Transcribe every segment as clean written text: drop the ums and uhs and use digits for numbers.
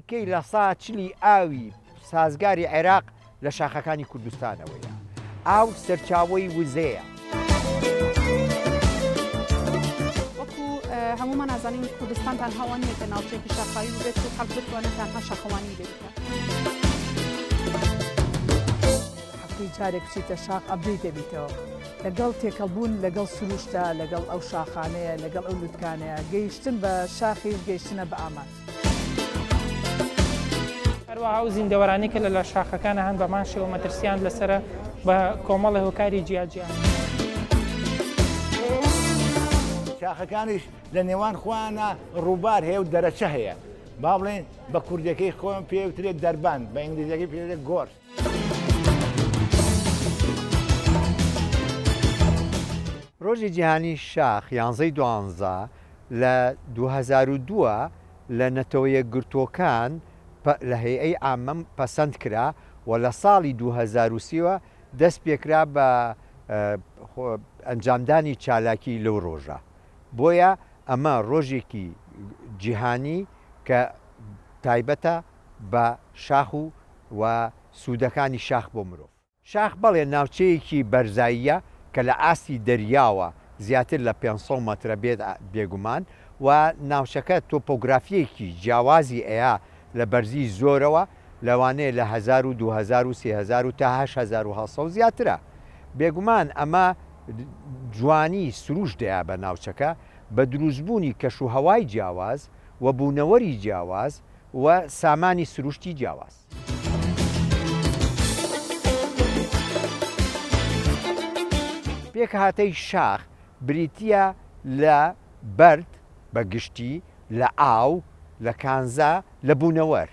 نزیکەی لە سا چلی ئاوی سازگاری عێراق لە شاخەکانی کوردستانەوەیە. ئاو سەرچاوەی وزەیە. وەکو هەموومان ئازانین کوردستان تەنها وا نییە کە ناوچەیەکی شاخاوی ببێت و خەڵک بتوانێت تەنها شاخەوانی لێ بکات. هەفتەی جارێک بچیتە شاخ update دەبیتەوە لەگەڵ تێکەڵبوون لەگەڵ سروشتە لەگەڵ ئەو شاخانەیە لەگەڵ ئەو لوتکانەیە گەیشتن بە شاخیش گەیشتنە بە ئامانج. هەروەها ئەو زیندەوەرانەی کە لە لە شاخەکانە هەن بەمان شێوە مەترسیان لەسەرە بە کۆمەڵێ هۆکاری جیاجیا. شاخەکانیش لە نێوان خۆیانە ڕووبار هەیە و دەرەچە هەیە با بڵێن بە کوردەکەی خۆیان پێوترێت دەربان بە ئینگلیزیەکەی پێوترێت gorge. ڕۆژی جیهانی شاخ یانزەی دوانزە لە 2002 لە نەتەوە یەکگرتووەکان لە هەیئەی عامە پەسەند کرا و لە ساڵی 2003 وە دەست پێکرا بە ئەنجامدانی چالاکی لەو ڕۆژە. بۆیە ئەمە ڕۆژێکی جیهانی کە تایبەتە بە شاخ و و سوودەکانی شاخ بۆ مرۆڤ. شاخ بەڵێ ناوچەیەکی بەرزاییە کە لە ئاستی دەریاوە زیاتر لە 500 مەترە بێت بێگومان و ناوچەکە تۆپۆگرافییەکی جیاوازی ئەیا لە بەرزی زۆرەوە لەوانەیە لە هەزار و 2000 و 3000 و تا 8700 زیاترە بێگومان ئەمە جوانی سروشت دەیا بە ناوچەکە بە دروستبوونی کەش و هەوای جیاواز و بوونەوەری جیاواز و سامانی سروشتی جیاواز. پێکهاتەی شاخ بریتییە لە بەرد بە گشتی، لە ئاو، لە کانزا، لە بوونەوەر.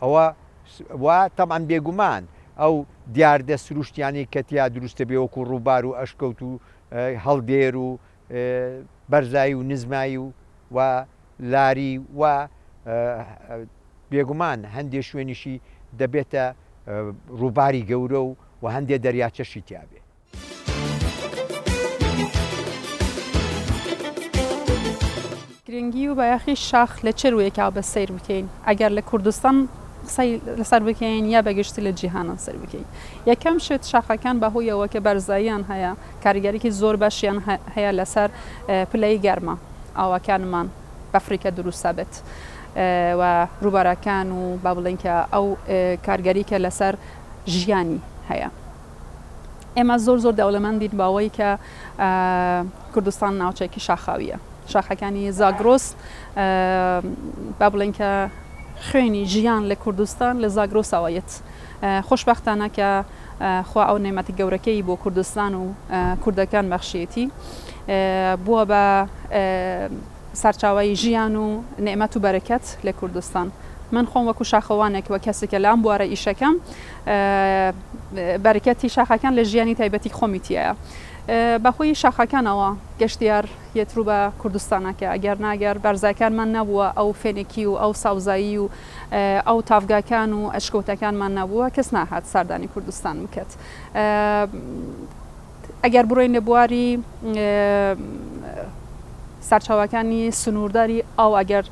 ئەوە و تەبعەن بێگومان ئەو دیاردە سروشتیانەی کە تیا دروست دەبێ وەکوو ڕووبار و ئەشکەوت و هەڵدێر و بەرزایی و نزمایی و و لاری و بێگومان هەندێ شوێنیشی دەبێتە ڕووباری گەورە و و هەندێ دەریاچەشی تیابێ. گرنگی و بایەخی شاخ لە چ روویەکا بە سەیر بکەین ئەگەر لە کوردستان قسەی لەسەر بکەین یا بە گشتی لە جیهانە سەیر بکەین یەکەم شت شاخەکان بەهۆی ئەوە کە بەرزاییان هەیە کاریگەریی زۆر باشیان هەیە لەسەر پلەی گەرما ئاوەکانمان بەفری کە دروستە بێت و ڕووبارەکان و با بڵێین کە ئەو کارگەری کە لەسەر ژیانی هەیە. ئێمە زۆر زۆر دەوڵەمەندین باوەی کە کوردستان ناوچێکی شاخاویە شاخەکانی زاگرۆس با بڵێن کە خوێنی ژیان لە کوردستان لە زاگرۆسەوە یەت خۆشبەختانە کە خوا ئەو نێمەتی گەورەکەی بۆ کوردستان و کوردەکان بەخشیەتی بووە بە سەرچاوەی ژیان و نیعمەت و بەرەکەت لە کوردستان. من خۆم وەکو شاخەوانێک و کەسێکە لە ئەم بوارە ئیشەکەم بەرەکەتی شاخەکان لە ژیانی تایبەتی خۆمی تایە. بەهۆی شاخەکانەوە گەشتیار یەت ڕوو بە کوردستانەکە ئەگەر ناگەر بەرزایەکانمان نەبووە ئەو فێنکی و ئەو سەوزایی و ئەو تاڤگاکان و ئەشکەوتەکانمان نەبووە کەس ناهات سەردانی کوردستان بکات. ئەگەر بڕۆین لە بواری سەرچاوەکانی سنوورداری ئاو ئەگەر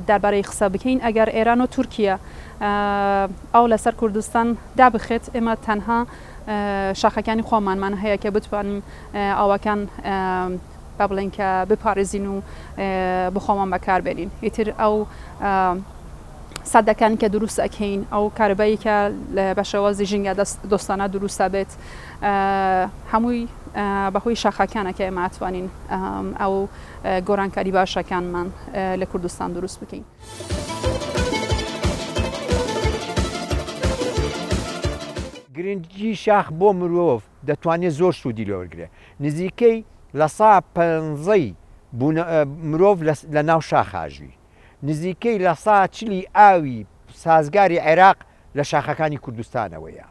دەربارەی قسە بکەین ئەگەر ئێران و تورکیا ئاو لەسەر کوردستان دابخێت ئێمە تەنها شاخەکانی خۆمانمان هەیە کە بتوانین ئاوەکان با بڵێن کە بپارێزین و بخۆمان بەکاربێنین ئیتر ئەو سەدەکان کە دروست ئەکەین ئەو کارەبایی کە بە شێوازی ژینگە دۆستانە دروست ئەبێت هەمووی بەهۆی شاخەکانە کە ئێمە ئەتوانین ئەو گۆرانکاری باشەکانمان لە کوردستان دروست بکەین. گرنگی شاخ بۆ مرۆڤ دەتوانێت زۆر سوودی لێ وەرگرێت نزیکەی لە سا پەنزەی مرۆڤ لە ناو شاخا ژی. نزیکەی لە سا چلی ئاوی سازگاری عێراق لە شاخەکانی کوردستانەوەیە.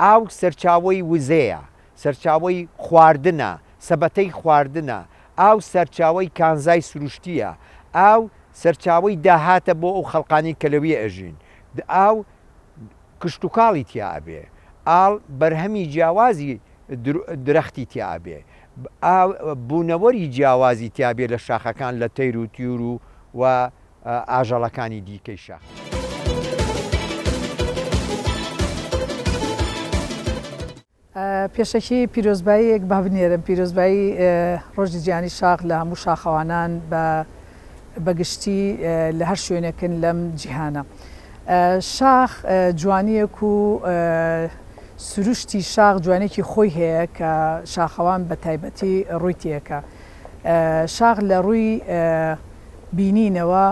ئاو سەرچاوەی وزەیە، سەرچاوەی خواردنە، سەبەتەی خواردنە، ئاو سەرچاوەی کانزای سروشتییە، ئاو سەرچاوەی داهاتە بۆ ئەو خەڵقانەی کە لەوێ ئەژین، ئاو کشتوکاڵی تیا ئەبێ، ئاڵ بەرهەمی جیاوازی درەختی تیا ئەبێ، ئاو بوونەوەری جیاوازی تیا بێ لە شاخەکان لە تەیر و تیور و و. ئاژەڵەکانی دیکەی شاخ. پێشەکی پیرۆزباییەک با بنێرم، پیرۆزبایی ڕۆژی جیهانی شاخ لە هەموو شاخەوانان بە بە گشتی لە هەر شوێنێکن لەم جیهانە. شاخ جوانییەک و سروشتی شاخ جوانیەکی خۆی هەیە کە شاخەوان بە تایبەتی ڕووی تێکە. شاخ لە ڕووی بینینەوە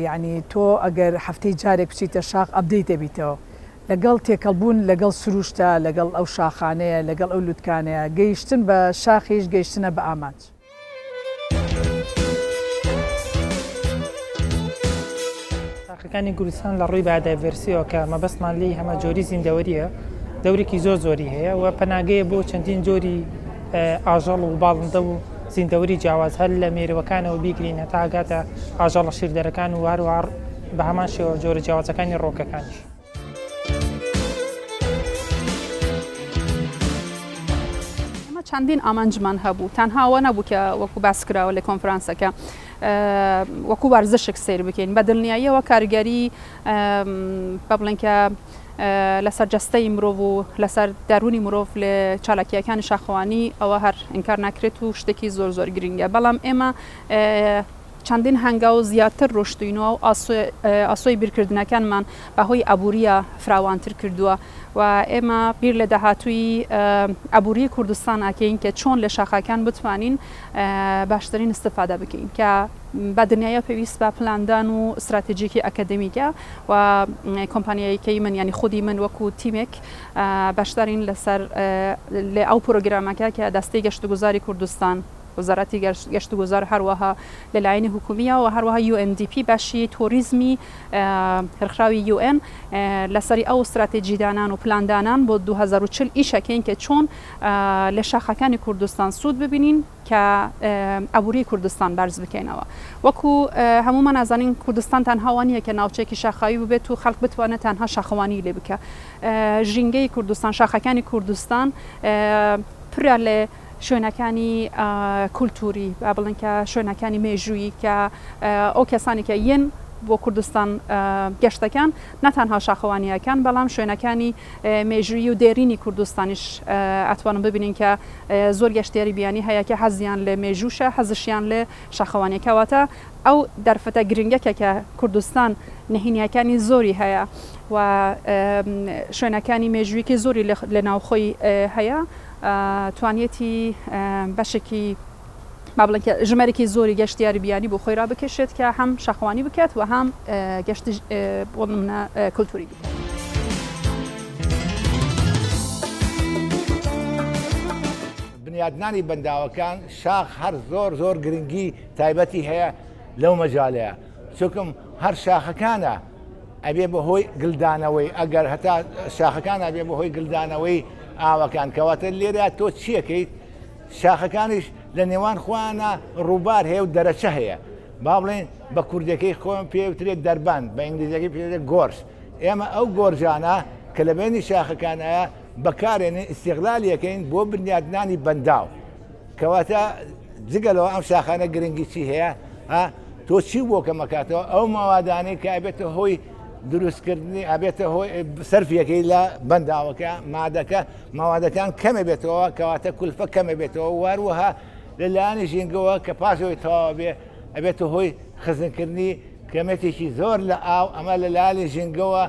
یەعنی تۆ ئەگەر هەفتەی جارێک بچیتە شاخ update دەبیتەوە. لەگەڵ تێکەڵبوون لەگەڵ سروشتە، لەگەڵ ئەو شاخانەیە، لەگەڵ ئەو لوتکانەیە، گەیشتن بە شاخیش گەیشتنە بە ئامانج. شاخەکانی کوردستان لە ڕووی biodiversity یەوە کە مەبەستمان لێی هەمەجۆری زیندەوەرییە، دەورێکی زۆر زۆری هەیە و پەناگەیە بۆ چەندین جۆری ئاژەڵ و باڵندە و زیندەوەری جیاواز هەر لە مێرووەکانەوە بیگرین هەتا ئەگاتە ئاژەڵە شیردەرەکان و هەروەها بە هەمان شێوە جۆرە جیاوازەکانی ڕووەکەکانیش. ئێمە چەندین ئامانجمان هەبوو، تەنها ئەوە نەبوو کە وەکو باس کراوە لە کۆنفرانسەکە وەکو وەرزشێک سەیر بکەین، بە دڵنیاییەوە کاریگەری بە بڵێن کە لەسەر جەستەی مرۆڤ و لەسەر دەروونی مرۆڤ لە چالاکییەکانی شاخەوانی ئەوە هەر ئینکار ناکرێت و شتێکی زۆر زۆر گرنگە، بەڵام ئێمە چەندین هەنگاو زیاتر ڕۆشتووین و ئاسۆی بیرکردنەکانمان بە هۆی ئابوورییە فراوانتر کردووە و ئێمە بیر لە داهاتووی ئابووریی کوردستان ئەکەین کە چۆن لە شاخەکان بتوانین باشترین ئیستفادە بکەین کە بە دنیایە پێویست بە پلاندان و ستراتیجیکی ئەکەدەمیکە و کۆمپانیایەکەی من یانی خودی من وەکو تیمێک بەشدارین لەسەر لە ئەو پرۆگرامەکە کە دەستەی گەشتوگوزاری کوردستان وەزارەتی گەشتوگوزار هەروەها لە لایەنی حکومییە و هەروەها UNDP بەشی تۆریزمی ڕێکخراوی UN لەسەری ئەو ستراتیجی دانان و پلان دانان بۆ 2040 ئیشەکەین کە چۆن لە شاخەکانی کوردستان سوود ببینین کە ئابووری کوردستان بەرز بکەینەوە. وەکو هەموومان ئەزانین کوردستان تەنها وا نییە کە ناوچەیەکی شاخاوی ببێت و خەڵک بتوانێت تەنها شاخەوانی لێ بکا. ژینگەی کوردستان، شاخەکانی کوردستان پرە لە شوێنەکانی کولتووری، با بڵێن کە شوێنەکانی مێژوویی کە ئەو کەسانی کە یەن بۆ کوردستان گەشت دەکەن نە تەنها شاخەوانییەکان بەڵام شوێنەکانی مێژوویی و دێرینی کوردستانیش ئەتوانن ببینین کە زۆر گەشتیاری بیانی هەیە کە حەزیان لە مێژووشە حەزشیان لە شاخەوانیە کەواتە ئەو دەرفەتە گرنگەکە کە کوردستان نهینیەکانی زۆری هەیە و شوێنەکانی مێژوویەکی زۆری لە ناوخۆی هەیە توانیەتی بەشێکی با بڵێن کە ژمارێکی زۆری گەشتیاری بیانی بۆ خۆی ڕابکێشێت کە هەم شاخەوانی بکات و هەم گەشتی بۆ نمونە کولتوری بکات. بنیادنانی بەنداوەکان شاخ هەر زۆر زۆر گرنگی تایبەتی هەیە لەو مەجالەیە چونکم هەر شاخەکانە ئەبێ بە هۆی گلدانەوەی ئەگەر هەتا شاخەکان ئەبێ بە هۆی گلدانەوەی ئاوەکان کەواتە لێرە تۆ چیەکەیت شاخەکانیش لە نێوان خۆیانە ڕووبار هەیە و دەرەچە هەیە با بڵێن بە کوردەکەی خۆم پێوترێت دەربان بە ئینگلیزیەکەی پێوترێت gorge ئێمە ئەو gorge انە کە لە بینی شاخەکانایە بەکارێنین ئیستیغلالیەکەین بۆ بنیادنانی بەنداو کەواتە جگە لەوە ئەم شاخانە گرنگی چی هەیە ها تۆ چی بۆ کەمەکاتەوە ئەو مەوادانەی کە ئەبێتە هۆی دروستکردنی ئەبێتە هۆی سەرفیەکەی لە بەنداوەکە مادەکە ماوادەکان کەمە بێتەوە کەواتە کولفە کەمە بێتەوە واروەها لە لایەنی ژینگەوە کە پاشەوەی تەواو بێ ئەبێتە هۆی خزنکردنی کەمێتێکی زۆر لە ئاو ئەمە لە لایەنی ژینگەوە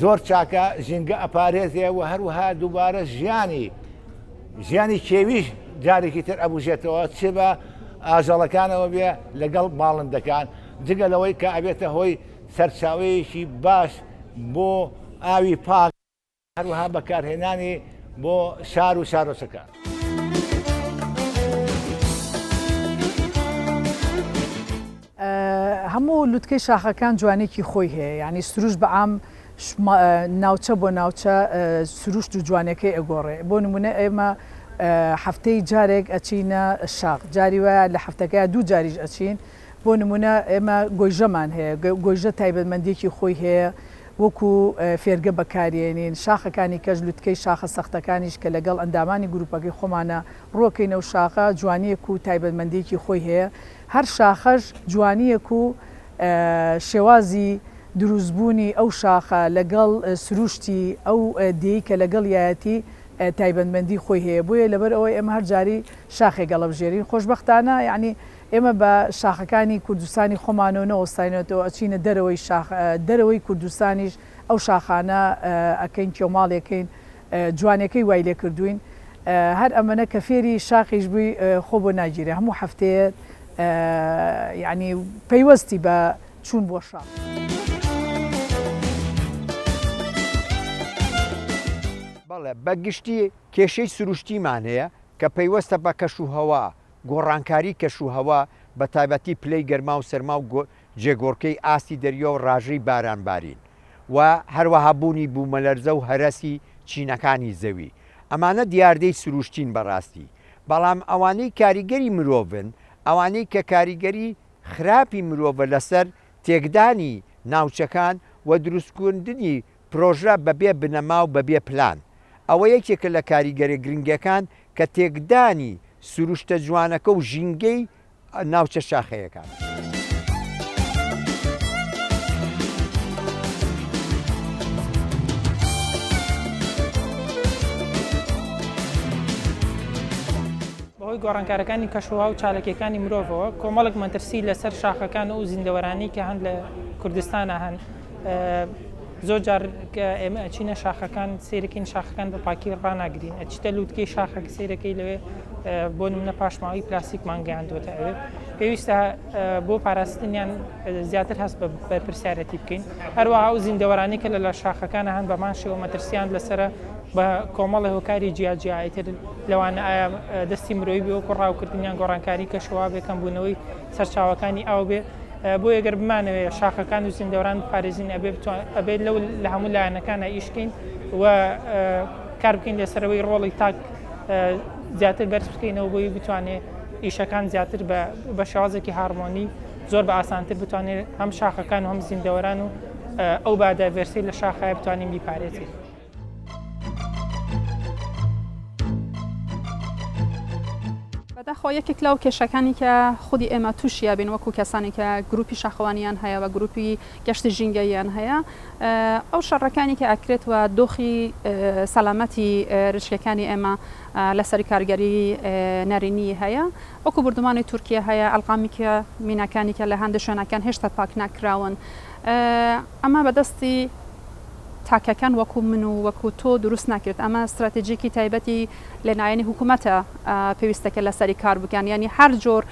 زۆر چاکە ژینگە ئەپارێزێ و هەروەها دووبارە ژیانی ژیانی کێویش جارێکی تر ئەبوژێتەوە چ بە ئاژەڵەکانەوە بێ لەگەڵ باڵندەکان جگە لەوەی کە ئەبێتە هۆی سەرچاوەیەکی باش بۆ ئاوی پاک هەروەها بەکارهێنانی بۆ شار و شارۆچەکان. هەموو لوتکەی شاخەکان جوانیەکی خۆی هەیە یانی سروشت بە عام ناوچە بۆ ناوچە سروشت و جوانەکەی ئەگۆڕێ بۆ نمونە ئێمە هەفتەی جارێک ئەچینە شاخ جاری وایە لە هەفتەکەیا دوو جاریش ئەچین بۆ نمونە ئێمە گۆیژەمان هەیە گۆیژە تایبەتمەندیەکی خۆی هەیە وەکو فێرگە بەکاریێنین شاخەکانی کەش لوتکەی شاخە سەختەکانیش کە لەگەڵ ئەندامانی گروپەکەی خۆمانە ڕۆکەینەو شاخە جوانیەک و تایبەتمەندیەکی خۆی هەیە هەر شاخەش جوانیەک و. شێوازی دروستبوونی ئەو شاخە لەگەڵ سروشتی ئەو دێی کە لەگەڵیایەتی تایبەتمەندی خۆی هەیە بۆیە لەبەر ئەوەی ئێمە هەر جاری شاخێک ئەڵبژێرین خۆشبەختانە یەعنی ئێمە بە شاخەکانی کوردستانی خۆمانەوە نەوەستاینەتەوە ئەچینە دەرەوەی شاخ دەرەوەی کوردستانیش ئەو شاخانە ئەکەین کێوماڵیەکەین جوانەکەی وای لێ کردووین هەر ئەمەنە کە فێری شاخیش بووی خۆ بۆ ناگیرێ هەموو هەفتەیە یعنی پەیوەستی بە چوون بۆ شاخ. بەڵێ بە گشتی کێشەی سروشتیمان هەیە کە پەیوەستە بە کەش و هەوا، گۆڕانکاری کەش و هەوا بە تایبەتی پلەی گەرما و سەرما و جێگۆڕکێی ئاستی دەریا و ڕاژەی بارانبارین و هەروەها بوونی بوومەلەرزە و هەرەسی چینەکانی زەوی. ئەمانە دیاردەی سروشتین بەڕاستی، بەڵام ئەوانەی کاریگەری مرۆڤن، ئەوانەی کە کاریگەری خراپی مرۆڤە لەسەر تێکدانی ناوچەکان و دروستکردنی پرۆژە بەبێ بنەما و بەبێ پلان، ئەوە یەکێکە لە کاریگەرە گرنگەکان کە تێکدانی سروشتە جوانەکە و ژینگەی ناوچە شاخەیەکان. بەهۆی گۆڕانکارەکانی کەشوهەوا و چاالکیەکانی مرۆڤەوە کۆمەڵێک مەترسی لەسەر شاخەکان و زیندەوەرانی کە هەن لە کوردستانە هەن زۆر جار کە ئێمە ئەچینە شاخەکان سیرەکەین شاخەکان بە پاکی ڕناگرین ئەچیتە لووتکەی شاخەکە سیرەکەی لەوێ بۆ نمونە پاشماوەی پلاستیکمان گەیاندوێتە ئەوێ پێویستە بۆ پاراستنیان زیاتر هەست بە بەرپرسیارەتی بکەین هەروەها ئەو زیندەوەرانی کە لە لە شاخەکانە هەن بەمان شێوە مەترسیان لەسرە بە کۆمەڵی هۆکاری جیاجیایتر لەوانە ئایا دەستی مرۆیی بێ وەکو ڕاوکردنیان گۆڕانکاری کەشەوا بێ کەمبوونەوەی سەرچاوەکانی ئاو بێ بۆیە گەر بمانەوێ شاخەکان و زیندەوەران بپارێزین ئەبێ ئەبێت لەو لە هەموو لایەنەکانە ئیشکەین و کار بکەین لەسەرەوەی ڕۆڵی تاک زیاتر بەرز بکەینەوە بۆی بتوانێت ئیشەکان زیاتر بە شێوازێکی هارمۆنی زۆر بە ئاسانتر بتوانێت هەم شاخەکان و هەم زیندەوەران و ئەو biodiversity لە شاخای بتوانین بیپارێزین. بەداخەوە یەکێک لەو کێشەکانی کە خودی ئێمە تووشیا بین وەکو کەسانی کە گروپی شاخەوانیان هەیە و گروپی گەشتی ژینگەییان هەیە ئەو شەڕەکانی کە ئەکرێت و دۆخی سەلامەتی رچکەکانی ئێمە لەسەر کارگەری نەرێنی هەیە وەکو بردومانی تورکیا هەیە ئەلقامی کە مینەکانی کە لە هەندێک شوێنەکان هێشتا پاک نەکراون ئەمە بەدەستی تاکەکان وەکو من و وەکو تۆ دروست ناکرێت ئەمە ستراتیجێکی تایبەتی لە لایەنی حکوومەتە پێویستە کە لەسەری کار بکەن یعنی هەر جۆر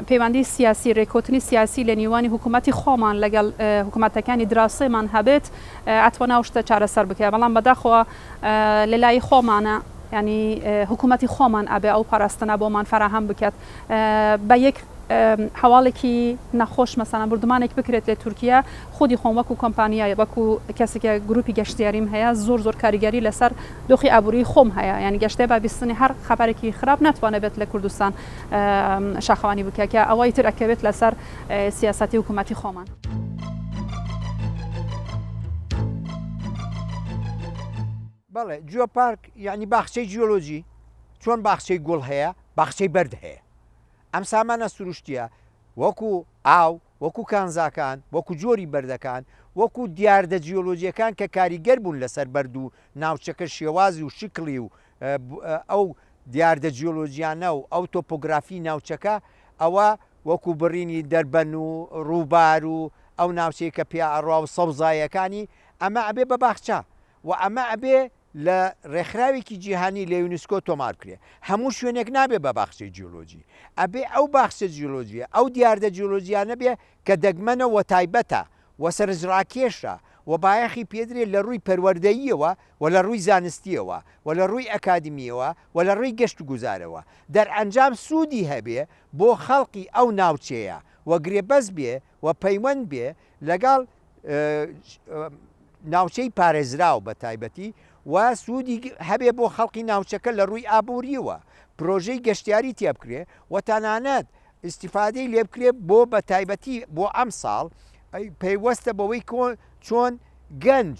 پەیوەندی سیاسی رێککەوتنی سیاسی لە نیوانی حکوومەتی خۆمان لەگەڵ حکوومەتەکانی دراوسێمان هەبێت ئەتوانێ ئەو شتە چارەسەر بکە بەڵام بەداخەوە لە لای خۆمانە یعنی حکوومەتی خۆمان ئەبێ ئەو پاراستنە بۆمان فەراهەم بکات بە یەک هەواڵێکی نەخۆش مەسەلەن بوردومانێک بکرێت لە تورکیا خودی خۆم وەکو کۆمپانیای وەکو کەسێک کە گروپی گەشتیاریم هەیە زۆر زۆر کاریگەری لەسەر دۆخی ئابووری خۆم هەیە یعنی گەشتێ بە بیستنی هەر خەبەرێکی خراپ ناتوانێت بێت لە کوردستان شاخەوانی بکە کە ئەوەی تر ئەکەوێت لەسەر سیاسەتی حکوومەتی خۆمان. بەڵێ جیۆپارک یعنی باخچەی جیۆلۆجی چۆن باخچەی گوڵ هەیە باخچەی بەرد هەیە ئەم سامانە سروشتیە وەکو ئاو، وەکو کانزاکان، وەکو جۆری بەردەکان، وەکو دیاردە جیۆلۆجیەکان کە کاریگەر بوون لەسەر بەرد و ناوچەکە شێوازی و شکڵی و ئەو دیاردە جیۆلۆجیانە و ئەو تۆپۆگرافی ناوچەکە ئەوە وەکو بڕینی دەربەن و ڕووبار و ئەو ناوچەی کە پیا ئەڕوا و سەوزایەکانی ئەمە ئەبێ بە باخچە و ئەمە ئەبێ لە ڕێکخراوێکی جیهانی لە یونسکۆ تۆمار بکرێ. هەموو شوێنێک نابێ بە باخچەی جیۆلۆجی. ئەبێ ئەو باخچە جیۆلۆجییە، ئەو دیاردە جیۆلۆجییانە بێ کە دەگمەنە و تایبەتە و سەرنجڕاکێشە و بایەخی پێدرێ لە ڕووی پەروەردەییەوە و لە ڕووی زانستییەوە و لە ڕووی ئەکادیمییەوە و لە ڕووی گەشتوگوزارەوە دەرئەنجام سوودی هەبێ بۆ خەڵقی ئەو ناوچەیە و گرێبەست بێ و پەیوەند بێ لەگەڵ ناوچەی پارێزراو بە تایبەتی و سوودی هەبێ بۆ خەڵقی ناوچەکە لە ڕووی ئابووریەوە پرۆژەی گەشتیاری تێبکرێ و تەنانەت ئیسیفادەی لێ بکرێ بۆ بە تایبەتی بۆ ئەم ساڵ پەیوەستە بەوەی چۆن گەنج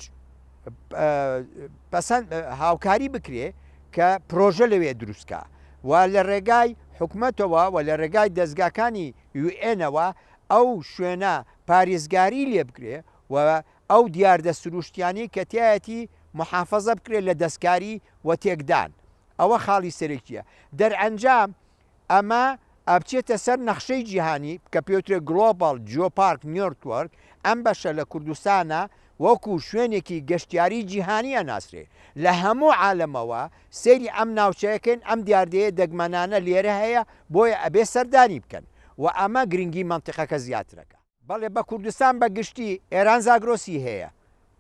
پەسەند هاوکاری بکرێ کە پرۆژە لەوێ دروستکە و لە ڕێگای حکومەتەوە و لە ڕێگای دەستگاکانی یوئێنەوە. ئەو شوێنە پارێزگاری لێ بکرێ و ئەو دیاردە سروشتیانەی کە تیایەتی موحافەزە بکرێت لە دەستکاری و تێکدان. ئەوە خاڵی سەرەکیە. دەرئەنجام ئەمە ئەبچێتە سەر نەخشەی جیهانی کە پێوترێ Global Geopark Network، ئەم بەشە لە کوردستانە وەکو شوێنێکی گەشتیاری جیهانی ئەناسرێ. لە هەموو عالەمەوە سەیری ئەم ناوچەیە کەین ئەم دیاردەیە دەگمەنانە لێرە هەیە بۆیە ئەبێ سەردانی بکەن و ئەمە گرنگی مەنتیقەکە زیاترەکا. بەڵێ بە کوردستان بە گشتی ئێران زاگرۆسی هەیە،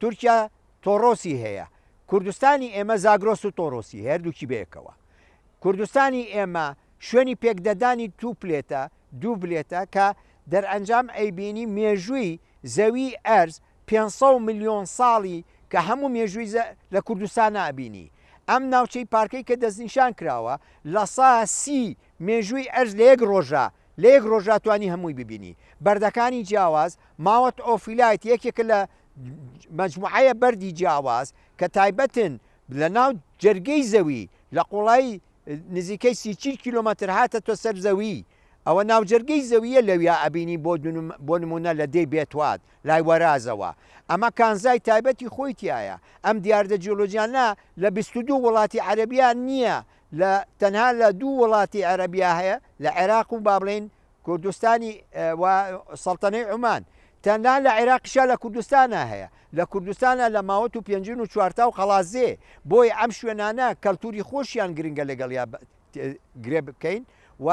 تورکیا تۆڕۆسی هەیە، کوردستانی ئێمە زاگرۆس و تۆڕۆسی هەیە هەردووکی بەیەکەوە. کوردستانی ئێمە شوێنی پێکدەدانی توپلێتە، دووبلێتە، کە دەرئەنجام ئەیبینی مێژووی زەوی ئەرز 500 ملیۆن ساڵی کە هەموو مێژووی زە لە کوردستانا ئەبینی. ئەم ناوچەی پارکەی کە دەستنیشان کراوە لە سا سی مێژووی ئەرز لە یەک ڕۆژا لە یەک ڕۆژا توانی هەمووی ببینی بەردەکانی جیاواز ماوەت ئۆفیلایت یەکێکە لە مەجموعەیە بەردی جیاواز کە تایبەتن لە ناو جەرگەی زەوی لە قوڵایی نزیکەی سی چیل کیلۆمەتر هاتە تۆ سەر زەوی ئەوە ناوجەرگەی زەویە لەویا ئەبینی بۆ بۆ نمونە لە دێی بێتوات لای وەرازەوە ئەمە کانزای تایبەتی خۆی تایە ئەم دیاردە جیۆلۆجیانە لە 22 وڵاتی عەرەبیان نییە لە تەنها لە دوو وڵاتی عەرەبیا هەیە لە عێراق و با بڵێین کوردستانی و سەڵتەنەی عومان تەنها لە عێراقیشا لە کوردستانە هەیە لە کوردستانە لە ماوەت و پێنجین و چوارتا و قەڵازێ بۆیە ئەم شوێنانە کەلتوری خۆشیان گرنگە لەگەڵیا گرێ بکەین و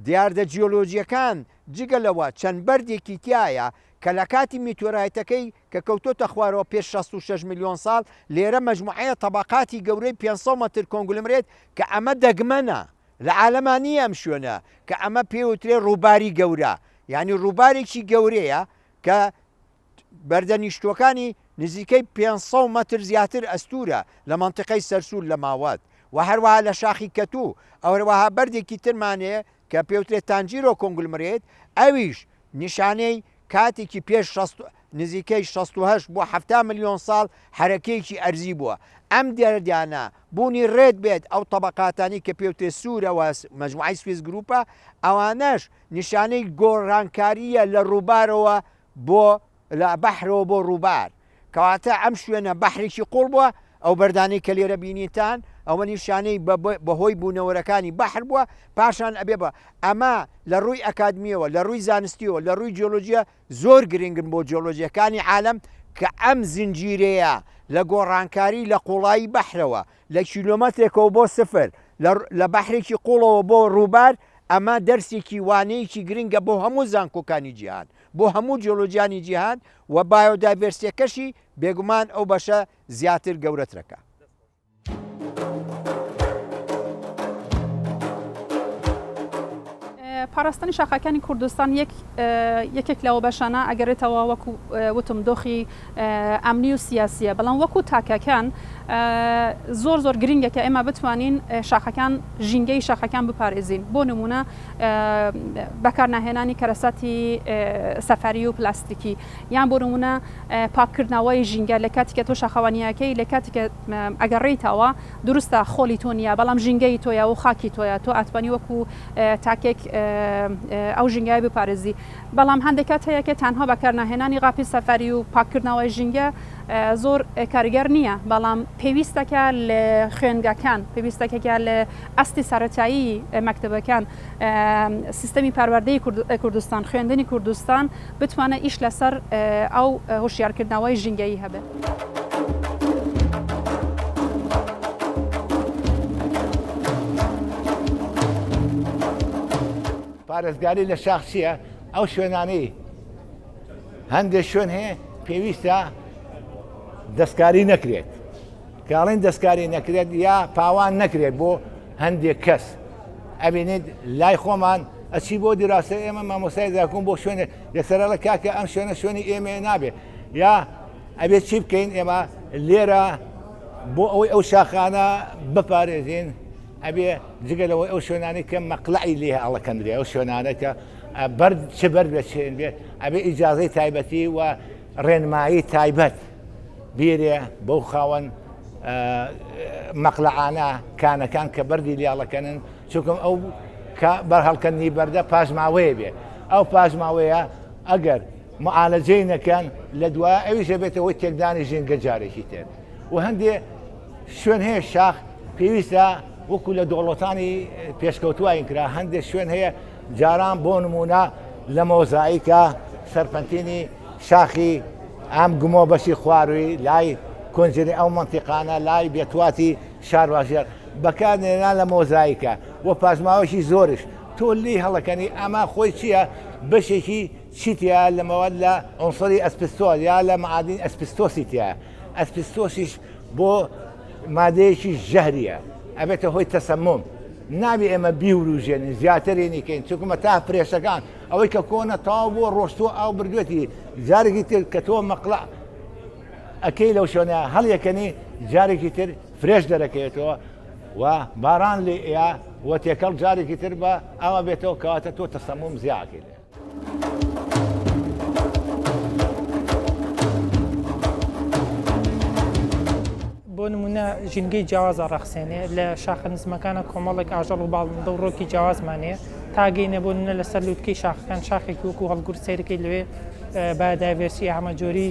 دیاردە جیۆلۆجیەکان جگە لەوە چەند بەردێکی تایە کە لە کاتی میتۆرایتەکەی کە کەوتۆتە خوارەوە پێش 66 ملیۆن ساڵ لێرە مەجموعەیە تەبەقاتی گەورەی 500 مەتر conglomerate کە ئەمە دەگمەنە لە عالەما نییە ئەم شوێنە کە ئەمە پێوترێ ڕووباری گەورە یعنی ڕووبارێکی گەورەیە کە بەردە نیشتووەکانی نزیکەی 500 مەتر زیاتر ئەستوورە لە مەنتیقەی سەرسوور لە ماوەت و هەروەها لە شاخی کەتوو ئەوروەها بەردێکی ترمان هەیە کە پێوترێت تانجیرۆ conglomerate ئەویش نیشانەی کاتێکی پێش نزیکەی 68 بۆ 70 ملیۆن ساڵ حەرەکەیەکی ئەرزی بووە ئەم دیاردانە بوونی red bed ئەو تەبەقاتانی کە پێوترێت سوورە و مەجموعەی Swiss Group ە ئەوانەش نیشانەی گۆڕانکارییە لە ڕووبارەوە بۆ لە بەحرەوە بۆ ڕووبار کەواتە ئەم شوێنە بەحرێکی قوڵ بووە ئەو بەردانەی کە لێرە بینیتان ئەوە نیشانەی بەهۆی بوونەوەرەکانی بەحر بووە پاشان ئەبێ بە ئەمە لە ڕووی ئەکادمیەوە لە ڕووی زانستیەوە لە ڕووی جیۆلۆجیە زۆر گرنگن بۆ جیۆلۆجیەکانی عالەم کە ئەم زنجیرەیە لە گۆڕانکاری لە قوڵایی بەحرەوە لە کیلۆمەترێکەوە بۆ سفر لە بەحرێکی قوڵەوە بۆ ڕووبار ئەمە دەرسێکی وانەیەکی گرنگە بۆ هەموو زانکۆکانی جیهان بۆ هەموو جیۆلۆجیانی جیهان و بایۆدایڤێرسیەکەشی بێگومان ئەو بەشە زیاتر گەورەترەکە. پاراستنی شاخەکانی کوردستان یەک یەکێک لەوە بەشانە ئەگەرێتەوە وەکو وتم دۆخی ئەمنی و سیاسیە بەڵام وەکو تاکەکان زۆر زۆر گرنگە کە ئێمە بتوانین شاخەکان ژینگەی شاخەکان بپارێزین بۆ نمونە بەکارناهێنانی کەرەساتی سەفەری و پلاستیکی یان بۆ نمونە پاککردنەوەی ژینگە لە کاتی کە تۆ شاخەوانیەکەی لە کاتی کە ئەگەر ڕێیتەوە دروستە خۆلی تۆ نییە بەڵام ژینگەی تۆیە و خاکی تۆیە تۆ ئەتوانی وەکو تاکێک ئەو ژینگای بپارێزی بەڵام هەندێک کات هەیە کە تەنها بەکارناهێنانی قاپی سەفەری و پاککردنەوەی ژینگە زۆر کاریگەر نییە، بەڵام پێویستەکە لە خوێندگاکان، پێویستەکە لە ئاستی سەرەتایی مەکتەبەکان، سیستەمی پەروەردەی کوردستان، خوێندنی کوردستان بتوانێت ئیش لەسەر ئەو هۆشیارکردنەوەی ژینگەیی هەبێت. پارێزگاری لە شاخ چییە؟ ئەو شوێنانەی هەندێک شوێن هەیە پێویستە دەستکاری نەکرێت کاڵین دەستکاری نەکرێت یا پاوان نەکرێت بۆ هەندێک کەس ئەبینیت لای خۆمان ئەچی بۆ دیراسە ئێمە مامۆسای زاکۆم بۆ شوێنێ یەکسەرەڵە کاکە ئەم شوێنە شوێنی ئێمە نابێ یا ئەبێت چی بکەین ئێمە لێرە بۆ ئەوەی ئەو شاخانە بپارێزین ئەبێ جگە لەوەی ئەو شوێنانەی کە مەقلەعی لێ هەڵەکەندرێ ئەو شوێنانە کە بەرد چ بەرد بێت چێن بێت ئەبێ ئیجازەی تایبەتی و ڕێنمایی تایبەت بیرێ بەو خاوەن مەقلەعانە کانەکان کە بەردی لیاڵەکەنن چونکم ئەو کە بەرهەڵکەندنی بەردە پاشماوەیە بێ ئەو پاشماوەیە. ئەگەر معالەجەی نەکەن لە دوایە ئەویش ئەبێتە هۆی تێکدانی ژینگە جارێکی تر و هەندێ شوێن هەیە شاخ پێویستە وەکو لە دەوڵەتانی پێشکەوتوین کرا هەندێک شوێن هەیە جاران بۆ نمونە لە مۆزایکە سەرپەنتینی شاخی ئەم گمۆ بەشی خواروی لای کۆنجری ئەو منتیقانە لای بێتواتی شارباژێڕ بەکارنێنا لە مۆزایکە و پاشماوەشی زۆرش تۆ لێی هەڵەکەنی ئەمە خۆی چییە بەشێکی چی تیا لە مەواد لە عنصری ئەسپستۆل یا لە معادین ئەسپستۆسی تیا ئەسپستۆسیش بۆ مادەیەکی ژەهریە ئەبێتە هۆی تەسەموم نابێ ئێمە بیوروژێنین زیاترینی کەین چونکە تا فرێشەکان ئەوەی کە کۆنە تاو بۆ ڕۆشتووە ئاو بردوێتی جارێکی تر کە تۆ مەقلع ئەکەی لەو شوێنە هەڵیەکەنی جارێکی تر فرێش دەرەکەوێتەوە و باران لێ ئەیا و تێکەڵ جارێکی تر بە ئاوا بێتەوە کەواتە تۆ تەسەموم زیاکەی لێ. بۆ نمونە ژینگەی جیاواز ئەڕەخسێنێ لە شاخە نزمەکانە کۆمەڵێک ئاژەڵ و باڵندە و ڕۆکی جیاوازمان هەیە تا گەینە بۆ نمونە لەسەر لوتکەی شاخەکان شاخێکی وەکو هەڵگورد سەیرەکەی لەوێ بایۆدایڤێرسی هەمەجۆری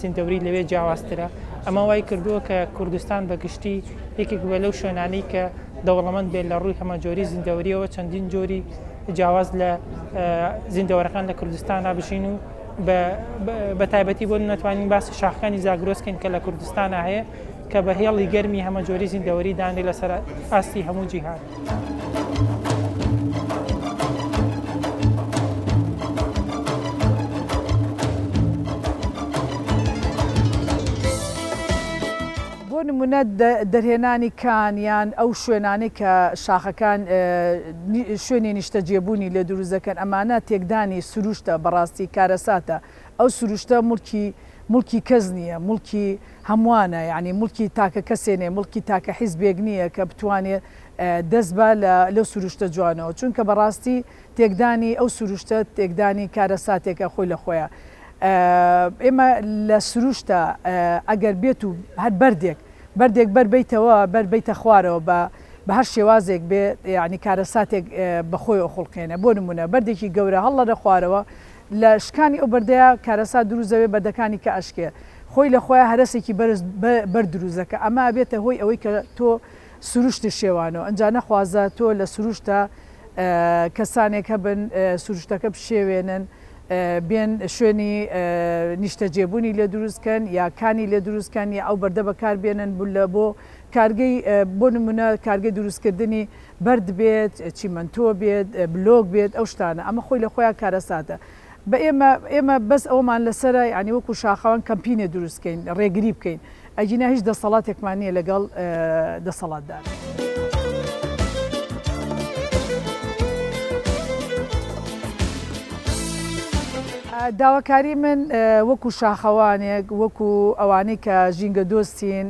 زیندەوری لەوێ جیاوازترە ئەمە وای کردووە کە کوردستان بە گشتی یەکێک بە لەو شوێنانەی کە دەوڵەمەند بێت لە ڕووی هەمەجۆری زیندەوریەوە چەندین جۆری جیاواز لە زیندەوەرەکان لە کوردستاندا بژین و بە تایبەتی بۆ نەتوانین باسی شاخەکانی زاگرۆس کەین کە لە کوردستانە هەیە کە بە هێڵی گەرمی هەمەجۆری زیندەوەری دانرێ لەسەر ئاستی هەموو جیهان. بۆ نمونە دەرهێنانی کان یان ئەو شوێنانەی کە شاخەکان شوێنی نیشتەجێبوونی لێ دروست دەکەن ئەمانە تێکدانی سروشتە بەڕاستی کارەساتە ئەو سروشتە موڵکی موڵکی کەس نییە موڵکی هەمووانە یانی موڵکی تاکە کەسێ نیە موڵکی تاکە حیزبێک نییە کە بتوانێ دەست با لە لەو سروشتە جوانەوە چونکە بەڕاستی تێکدانی ئەو سروشتە تێکدانی کارەساتێکە خۆی لە خۆیا ئێمە لە سروشتە ئەگەر بێت و هەر بەردێک بەردێک بەر بەیتەوە بەر بەیتە خوارەوە بە بە هەر شێوازێک بێ یانی کارەساتێک بە خۆی ئەخوڵقێنێ بۆ نمونە بەردێکی گەورە هەڵەرە خوارەوە لە شکانی ئەو بەردەیا کارەسات دروست دەبێ بەردەکانی کە ئەشکێ خۆی لە خۆیا هەرەسێکی بەرز بەرد دروست دەکا ئەمە ئەبێتە هۆی ئەوەی کە تۆ سروشتت شێوانەوە ئنجا نەخوازە تۆ لە سروشتا کەسانێک هەبن سروشتەکە بشێوێنن بێن شوێنی نیشتەجێبوونی لێ دروست کەن یا کانی لێ دروست کەن یا ئەو بەردە بەکار بێنن بۆ کارگەی بۆ نمونە کارگەی دروستکردنی بەرد بێت، چیمەنتۆ بێت، بلۆک بێت، ئەو شتانە، ئەمە خۆی لە خۆیا کارەساتە. بە ئێمە، ئێمە بەس ئەوەمان لەسەرە یانی وەکوو شاخەوان کەمپینێ دروست کەین، ڕێگری بکەین، ئەگینا هیچ دەسەڵاتێکمان نییە لەگەڵ دەسەڵاتدار. داواکاری من وەکوو شاخەوانێک، وەکوو ئەوانەی کە ژینگەدۆستین،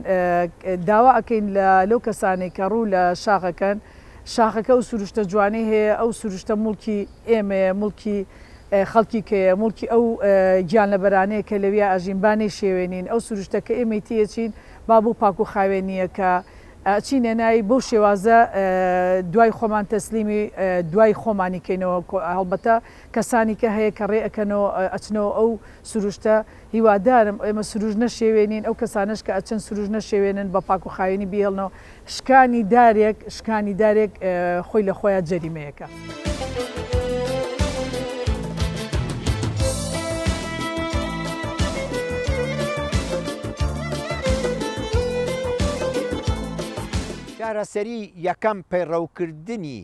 داوا ئەکەین لە لەو کەسانەی کە ڕوو لە شاخ ئەکەن، شاخەکە ئەو سروشتە جوانەی هەیە، ئەو سروشتە موڵکی ئێمەیە، موڵکی خەڵکی کەیە، موڵکی ئەو گیانلەبەرانەیە کە لەویا ئەژین، با نەیشێوێنین، ئەو سروشتە کە ئێمەی تێیەچین با بەو پاک و خاوێنییە کە ئەچینە ناوی بەو شێوازە دوای خۆمان تەسلیمی دوای خۆمانی کەینەوە، هەڵبەتە کەسانی کە هەیە کە ڕێ ئەکەنەوە ئەچنەوە ئەو سروشتە، هیوادارم ئێمە سروشت نەشێوێنین، ئەو کەسانەش کە ئەچن سروشت نەشێوێنن بە پاک و خاوێنی بیهێڵنەوە، شکانی دارێک شکانی دارێک خۆی لە خۆیا جەریمەیەکە. چارەسەری یەکەم پەیڕەوکردنی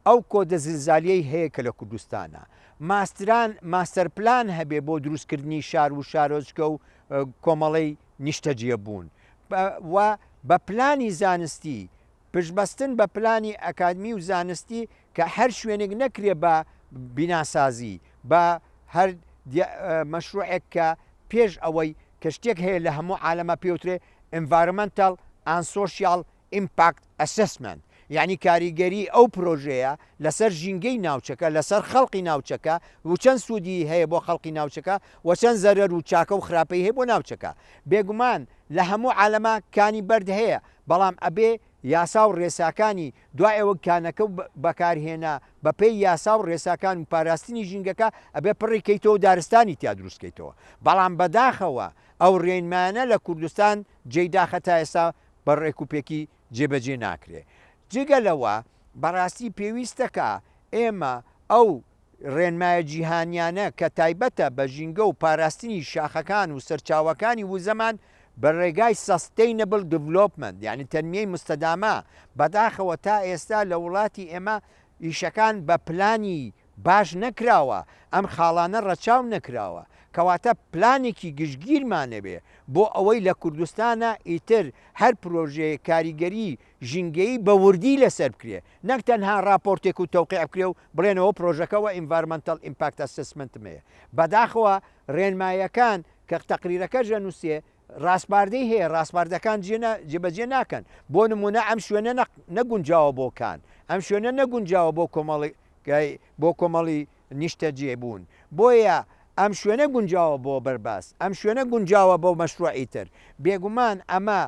ئەو کۆدە زلزالیەی هەیە کە لە کوردستانە ماستران ماستەر پلان هەبێ بۆ دروستکردنی شار و شارۆچکە و کۆمەڵەی نیشتەجێبوون و بە پلانی زانستی پشتبەستن بە پلانی ئەکادمی و زانستی کە هەر شوێنێک نەکرێ بە بیناسازی بە هەر مەشروعێک کە پێش ئەوەی کە شتێک هەیە لە هەموو عالەمە پێوترێ Environmental and Social Impact Assessment، یەعنی کاریگەری ئەو پرۆژەیە لەسەر ژینگەی ناوچەکە، لەسەر خەڵقی ناوچەکە و چەند سوودی هەیە بۆ خەڵقی ناوچەکە و چەند زەرەر و چاکە و خراپەی هەیە بۆ ناوچەکە. بێگومان لە هەموو عالەما کانی بەرد هەیە، بەڵام ئەبێ. یاسا و ڕێساکانی دوای ئەوە کانەکە بەکارهێنا بەپێی یاسا و ڕێساکان و پاراستنی ژینگەکە ئەبێ پڕی کەیتەوە و دارستانی تیا دروست کەیتەوە بەڵام بەداخەوە ئەو ڕێنمایانە لە کوردستان جێی داخە تا ئێستا بە ڕێکوپێکی جێبەجێ ناکرێ. جگە لەوە بەڕاستی پێویستە کە ئێمە ئەو ڕێنمایە جیهانیانە کە تایبەتە بە ژینگە و پاراستنی شاخەکان و سەرچاوەکانی وزەمان بە ڕێگای Sustainable Development یانی تەنمیەی مستەدامە، بەداخەوە تا ئێستا لە وڵاتی ئێمە ئیشەکان بە پلانی باش نەکراوە، ئەم خاڵانە ڕەچاو نەکراوە، کەواتە پلانێکی گشتگیرمان ئەبێ بۆ ئەوەی لە کوردستانا ئیتر هەر پرۆژەیەک کاریگەری ژینگەیی بە وردی لەسەر بکرێ نەک تەنها ڕاپۆرتێک و تەوقیع بکرێ و بڵێن ئەوە پرۆژەکە وە Environmental Impact Assessment م هەیە. بەداخەوە ڕێنماییەکان کە تەقریرەکەش ئەنووسێ ڕاسپاردەی هەیە ڕاسپاردەکان جێبەجێ ناکەن بۆ نمونە ئەم شوێنە نەگونجاوە بۆ کان ئەم شوێنە نەگونجاوە بۆ کۆمەڵی بۆ کۆمەڵی نیشتەجێ بوون بۆیە ئەم شوێنە گونجاوە بۆ بەرباس ئەم شوێنە گونجاوە بۆ مەشروعی تر بێگومان ئەمە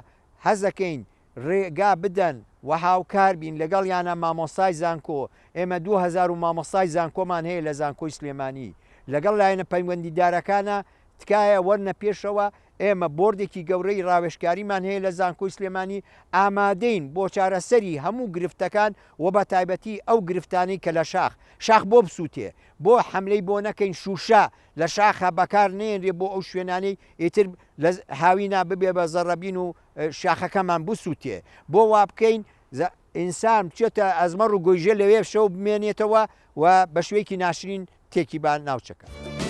حەزەکەین ڕێگا بدەن و هاوکار بین لەگەڵیانە مامۆستای زانکۆ ئێمە 2000 و مامۆستای زانکۆمان هەیە لە زانکۆی سلێمانی لەگەڵ لایەنە پەیوەندیدارەکانە تکایە وەرنە پێشەوە، ئێمە بۆردێکی گەورەی ڕاوێژکاریمان هەیە لە زانکۆی سلێمانی، ئامادەین بۆ چارەسەری هەموو گرفتەکان و بە تایبەتی ئەو گرفتانەی کە لە شاخ، شاخ بۆ بسووتێ، بۆ حەملەی بۆ نەکەین شووشە لە شاخا بەکار نەیەنرێ بۆ ئەو شوێنانەی ئیتر لە هاوینا ببێ بە زەڕەبین و شاخەکەمان بسووتێ، بۆ وابکەین ئینسان بچێتە ئەزمەڕ و گۆیژە لەوێ شەو بمێنێتەوە و بە شێوەیەکی ناشرین تێکی با ناوچەکە.